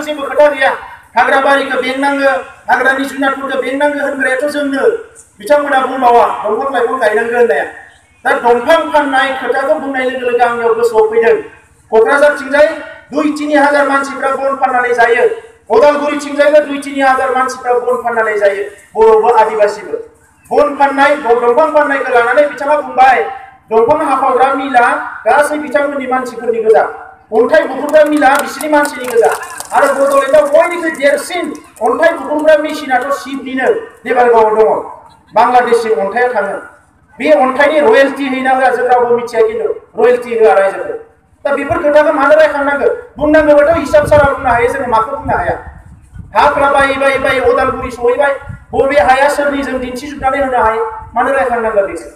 जेबो खोथा गैया हाग्रा बारिखौ बेंनांगो हाग्रानि जुनारफोरखौ बेंनांगो होनग्रायाथ' जोंनो बिथांमोना बुंबावा दंफां लाइफां गायनांगो होननाया दा दंफां फाननाय खोथाखौ बुंनाय लोगो लोगो आंनियाव गोसोआव फैदों क'क्राझारथिंजाय 2-3 हाजार मानसिफ्रा बन फाननानै जायो उदालगुरिथिंजायबो 2-3 हाजार मानसिफ्रा बन फाननानै जायो बर'बो आदिबासिबो बन फाननाय दंफां फाननायखौ लानानै बिथाङा बुंबाय दंफां हाखावग्रा मिला गासै बिथांमोननि मानसिफोरनि गोजा अन्थाइ बुख्रुबग्रा मिला बिसिनि मानसिनि गोजा आरो बड'लेण्डआव बयनिख्रुइ देरसिन अन्थाइ बुख्रुबग्रा मेसिनाथ' शिबनिनो देबारगावआव दङ बांलादेशसिम अन्थाइआ थाङो बे अन्थाइनि रयेल्टी हैना होआ जों रावबो मिथिया खिन्थु रयेल्टी होआ रायजोफोर दा बेफोर खोथाखौ मानो रायखांनांगौ बुंनांगौबाथ' हिसाब सारा बुंनो हायो जोङो माखौ बुंनो हाया हाफ्रा बायै उदालगुरि सहैबाय बबे हाया सोरनि जों दिन्थिजोबनानै होनो हायो मानो रायखांनांगौ बेखौ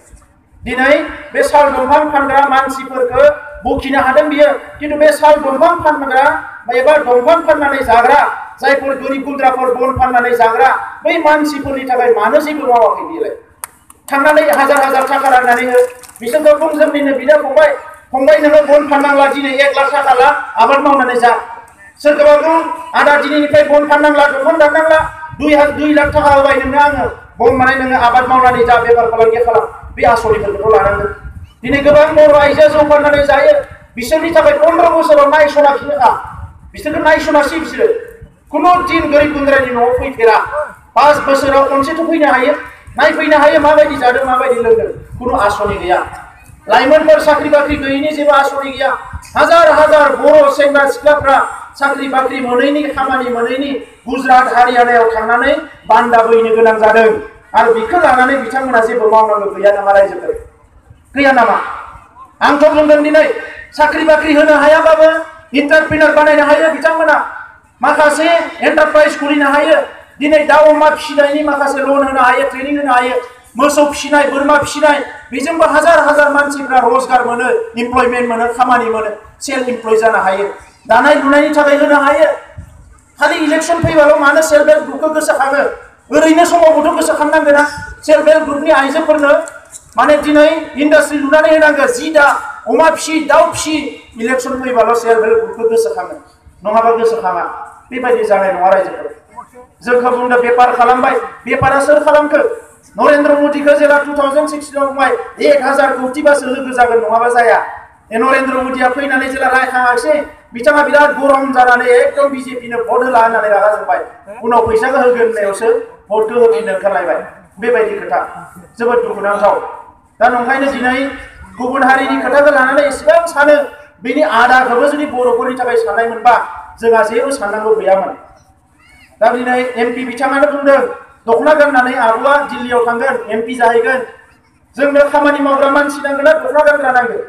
दिनै बे साल दंफां फानग्रा मानसिफोरखौ बखिनो हादों बियो खिन्थु बे साल दंफां फानग्रा एबा दंफां फाननानै जाग्रा जायफोर गोरिब गुन्द्राफोर बन फाननानै जाग्रा बै मानसिफोरनि थाखाय मानो जेबो मावाखै बिलाय थांनानै हाजार थाखा राननानै हो बिसोरखौ बुं जोंनिनो बिदा फंबाय नोङो बन फाननांला दिनै 1 लाख थाखा ला आबाद मावनानै जा सोरखौबा बुं आदा दिनैनिफ्राय बन फाननांला दंफां दाननांला 2 लाख थाखा होबाय नोंनो आङो बन माने नोङो आबाद मावनानै जा बेफार फालांगि खालाम बे आसनिफोरखौ लानांगोन दिनै गोबां बर' आइजोआ जौ फाननानै जायो बिसोरनि थाखाय 15 बोसोराव नायसनाखिनोखा बिसोरखौ नायसनासै बिसोरो खुनु दिन गोरिब गुन्द्रानि न'आव फैफेरा 5 बोसोराव खनसेथ' फैनो हायो नायफैनो हायो माबायदि जादों माबायदि लोंदों खुनु आसनि गैया लाइमोनफोर साख्रि बाख्रि गैयैनि जेबो आसनि गैया हाजार बर' सेंग्रा सिख्लाफ्रा साख्रि बाख्रि मोनैनि खामानि मोनैनि गुजरात हारियानायाव थांनानै बान्दा बैनो गोनां जादों आरो बेखौ लानानै बिथांमोना जेबो मावनांगौ गैया नामा रायजोफोर गैया नामा आंथ' बुंदों दिनै साख्रि बाख्रि होनो हायाबाबो एन्टारप्रेनार बानायनो हायो बिथांमोना माखासे एन्टारप्राइज खुलिनो हायो दिनै दाउ अमा फिसिनायनि माखासे लन होनो हायो ट्रेनिं होनो हायो मोसौ फिसिनाय बोरमा फिसिनाय बेजोंबो हाजार मानसिफ्रा रोजगार मोनो एमप्लयमेन्ट मोनो खामानि मोनो सेल्फ एमप्लय जानो हायो दानाय लुनायनि थाखाय होनो हायो खालि इलेक्शन फैबाल' मानो सेल्फ हेल्प ग्रुपखौ गोसोखाङो ओरैनो समावबोथ' गोसोखांनांगोन ना सेल्फ हेल्प ग्रुपनि आइजोफोरनो माने दिनै इन्डास्ट्रि लुनानै होनांगौ जि दा अमा फिसि दाउ फिसि इलेक्शन फैबाल' सेल्फ हेल्प ग्रुपखौ गोसोखाङो नङाबा गोसोखाङा बेबायदि जानाय नङा रायजोफोर जोंखौ बुंदों बेफार खालामबाय बेफारा सोर खालामखो नरेन्द्र मदिखौ जेला 2016 बुंबाय 1000 कौटिबासो लोगो जागोन नङाबा जाया नरेन्द्र मदिया फैनानै जेला रायखाङासै बिथाङा बिराद गरम जानानै एकदम बिजेपिनो भट होला होननानै रागा जोंबाय उनाव फैसाखौ होगोन होननायावसो भटखौ होफिननो ओंखारलायबाय बेबायदि खोथा जोबोद दुखुनांथाव दा नंखायनो दिनै गुबुन हारिनि खोथाखौ लानानै एसेबां सानो बेनि आदाखौबो जुदि बर'फोरनि थाखाय साननाय मोनबा जोंहा जेबो साननांगौ गैयामोन दा दिनै एमपि बिथाङानो बुंदों दखना गाननानै आब'आ दिल्लीयाव थांगोन एमपि जाहैगोन जोंनो खामानि मावग्रा मानसि नांगोन ना दखना गानग्रा नांगौ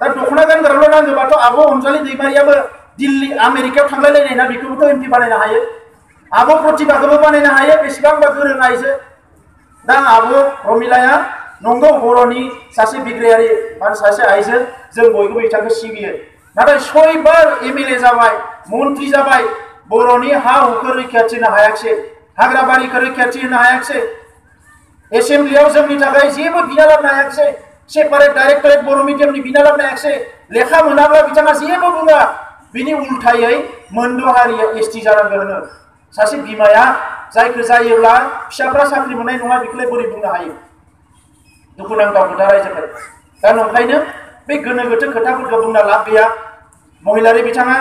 दा दखना गानग्राल' नांगौबाथ' आब' अनजालि दैमारियाबो दिल्ली आमेरिकायाव थांलायलायनाय ना बेखौबोथ' एमपि बानायनो हायो आब' प्रतिभाखौबो बानायनो हायो बेसेबांबा गोरों आइजो दा आब' रमिलाया नंगौ बर'नि सासे बिग्रायारि सासे आइजो जों बयबो बिथांखौ सिबियो नाथाय 6 बार एमएलए जाबाय मन्त्रि जाबाय बर'नि हा हुखौ रैखाथि होनो हायाखिसै हाग्राबारिखौ रैखाथि होनो हायाखिसै एसेम्ब्लियाव जोंनि थाखाय जेबो बिना लाबोनो हायाखिसै सेपारेट डाइरेक्टरेट बर' मिडियामनि बिना लाबोनो हायाखिसै लेखा मोनाब्ला बिथाङा जेबो बुङा बिनि उल्थायै मोनद' हारिया एसटि जानांगौ होनो सासे बिमाया जायखौ जायोब्ला फिसाफ्रा साख्रि मोननाय नङा बेखौलाय बोरै बुंनो हायो दुखुनांथाव खोथा रायजोफोर दा नंखायनो बे गोनो गोथो खोथाफोरखौ बुंना लाब गैया महिलारि बिथाङा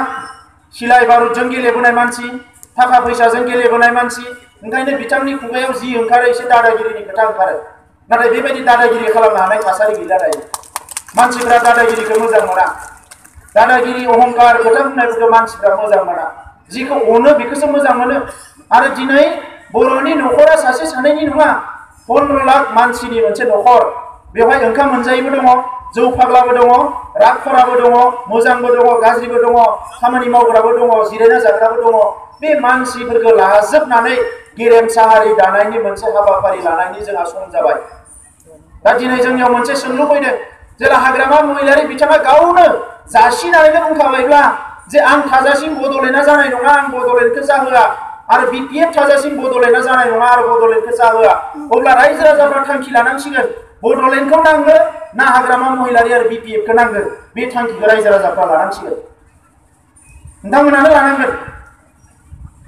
सिलाइ बारुदजों गेलेबोनाय मानसि थाखा फैसाजों गेलेबोनाय मानसि ओंखायनो बिथांनि खुगायाव जि ओंखारो एसे दादागिरिनि खोथा ओंखारो नाथाय बेबायदि दादागिरि खालामनो हानाय थासारि गैला दायो मानसिफ्रा दादागिरिखौ मोजां मोना दादागिरि अहंकार खोथा बुंनायफोरखौ मानसिफ्रा मोजां मोना जिखौ अनो बेखौसो मोजां मोनो आरो दिनै बर'नि न'खरा सासे सानैनि नङा 15 लाख मानसिनि मोनसे न'खर बेवहाय ओंखाम मोनजायैबो दङ जौ फाग्लाबो दङ राग खराबो दङ मोजांबो दङ गाज्रिबो दङ खामानि मावग्राबो दङ जिरायना जाग्राबो दङ बे मानसिफोरखौ लाजोबनानै गेरेमसा हारि दानायनि मोनसे हाबाफारि लानायनि जोंहा सम जाबाय दा दिनै जोंनियाव मोनसे सोंलु फैदों जेला हाग्रामा महिलारि बिथाङा गावनो जासिनानैनो बुंखाबायब्ला जे आं थाजासिम बड'लेण्डआ जानाय नङा आं बड'लेण्डखौ जाहोआ आरो बिपिएफ थाजासिम बड'लेण्डआ जानाय नङा आरो बड'लेण्डखौ जाहोआ अब्ला रायजो राजाफ्रा थांखि लानांसिगोन बड'लेण्डखौ नांगौ ना हाग्रामा महिलारि आरो बिपिएफखौ नांगौ बे थांखिखौ रायजो राजाफ्रा लानांसिगोन नोंथांमोनानो लानांगोन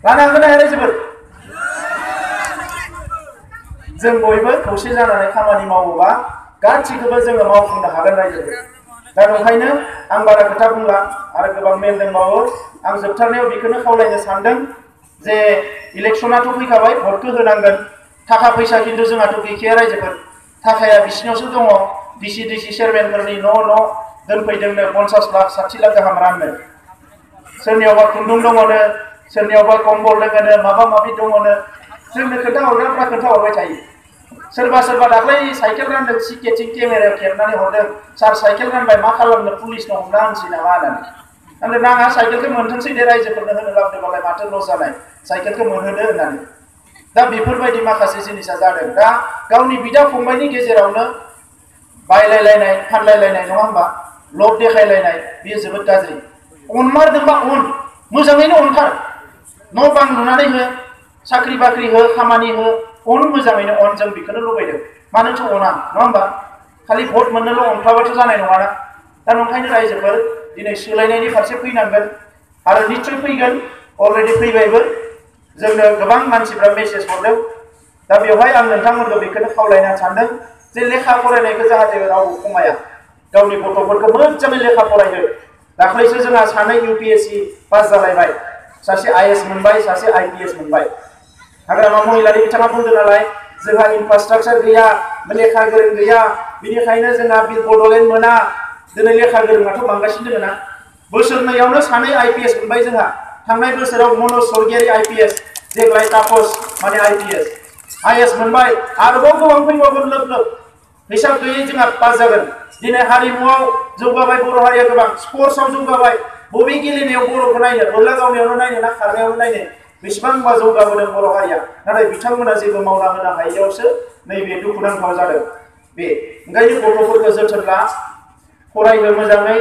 लानो हागोन ना हाया रायजोफोर जों बयबो खौसे जानानै खामानि मावोबा गासिखौबो जोङो मावफुंनो हागोन रायजोफोर दा ओंखायनो आं बारा खोथा बुंला आरो गोबां मेल दंबावो आं जोबथारनायाव बेखौनो खावलायनो सानदों जे इलेक्शनाथ' फैखाबाय भटखौ होनांगोन थाखा फैसा खिन्थु जोंहाथ' गैखाया रायजोफोर थाखाया बिसिनावसो दङ डिसि चेयारमेनफोरनि न' दोनफैदोंनो 50 लाख 60 लाख गाहाम राननो सोरनियावबा खुन्दुं दङनो सोरनियावबा कम्बल दङनो माबा माबि दङनो जोंनो खोन्थाहरग्राफ्रा खोन्थाहरबाय थायो सोरबा दाख्लै साइकेल रानदों सिकेटिं केमेरायाव खेबनानै हरदों सार साइकेल रानबाय मा खालामनो पुलिसनो हमना होनसै नामा होननानै नाङा साइकेलखौ मोनथोंसै दे रायजोफोरनो होनो लाबोदोंबालाय माथो लस जानाय साइकेलखौ मोनहोदो होननानै दा बेफोरबायदि माखासे जिनिसा जादों दा गावनि बिदा फंबायनि गेजेरावनो बायलायलायनाय फानलायलायनाय नङा होमबा लब देखायलायनाय बेयो जोबोद गाज्रि अनमारदोंबा अन मोजाङैनो अनथार न' बां लुनानै हो साख्रि बाख्रि हो खामानि हो अन मोजाङैनो अन जों बेखौनो लुबैदों मानोथो अना नङा होमबा खालि भट मोननोल' अनफ्लाबाथ' जानाय नङाना दा नंखायनो रायजोफोर दिनै सोलायनायनि फारसे फैनांगोन आरो निश्चय फैगोन अलरेडि फैबायबो जोंनो गोबां मानसिफ्रा मेसेज हरदों दा बेवहाय आं नोंथांमोनखौ बेखौनो खावलायनो सानदों जे लेखा फरायनायखौ जाहाथे रावबो खमाया गावनि गथ'फोरखौ मोजाङै लेखा फरायहो दाख्लैसो जोंहा सानै UPSC पास जालायबाय सासे IAS मोनबाय सासे IPS मोनबाय हाग्रामा महिलारि बिथाङा बुंदों नालाय जोंहा इनफ्रास्ट्राक्चार गैया लेखा गोरों गैया बिनिखायनो जोंहा बड'लेण्ड मोना दिनै लेखा गोरोङाथ' बांगासिनो दङ ना बोसोरनैयावनो सानै IPS मोनबाय जोंहा थांनाय बोसोराव मनज सरगियारि IPS देग्लाय तापस माने IAS मोनबाय आरोबाव गोबां फैबावगोन लोब हिसाब गैयै जोंहा पास जागोन दिनै हारिमुआव जौगाबाय बर' हारिया गोबां स्पर्ट्सआव जौगाबाय बबे गेलेनायाव बर'खौ नायनो बोरला गावनायावनो नायनो ना खारनायावनो नायनो बेसेबांबा जौगाबोदों बर' हारिया नाथाय बिथांमोना जेबो मावना होनो हायैयावसो नैबे दुखुनांथाव जादों बे ओंखायनो गथ'फोरखौ जोथोन ला फरायनो मोजाङै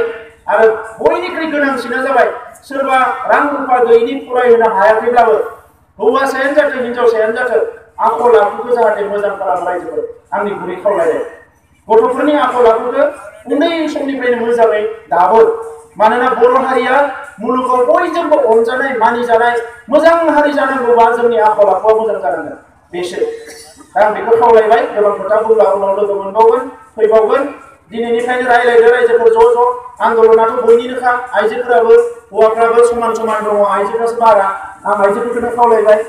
आरो बयनिख्रुइ गोनांसिना जाबाय सोरबा रां रुफा गैयिनि फरायहोनो हायाखैब्लाबो हौवासायानो जाथों हिनजावसायानो जाथों आखल आखुखौ जाहाथे मोजां खालाम रायजोफोर आंनि गुरै खावलायनाय गथ'फोरनि आखल आखुखौ उन्दै समनिफ्रायनो मोजाङै दाबो मानोना बर' हारिया मुलुगाव बयजोंबो अनजानाय मानिजानाय मोजां हारि जानांगौबा जोंनि आखल आखुआ मोजां जानांगोन बेसो दा आं बेखौ खावलायबाय गोबां खोथा बुंब्ला उनाव लोगो मोनबावगोन फैबावगोन दिनैनिफ्रायनो रायज्लायदो रायजोफोर ज' आन्दलनाथ' बयनिनोखा आइजोफोराबो हौवाफ्राबो समान दङ आइजोफ्रासो बारा आं आइजोफोरखौनो खावलायबाय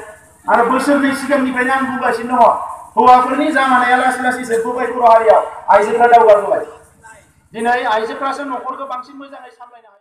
आरो बोसोरनै सिगांनिफ्रायनो आं बुंगासिनो दङ हौवाफोरनि जामानाया लासै लासै जोबबोबाय बर' हारियाव आइजोफ्रा दावगाबोबाय दिनै आइजोफ्रासो न'खरखौ बांसिन मोजाङै सामलायनो हायो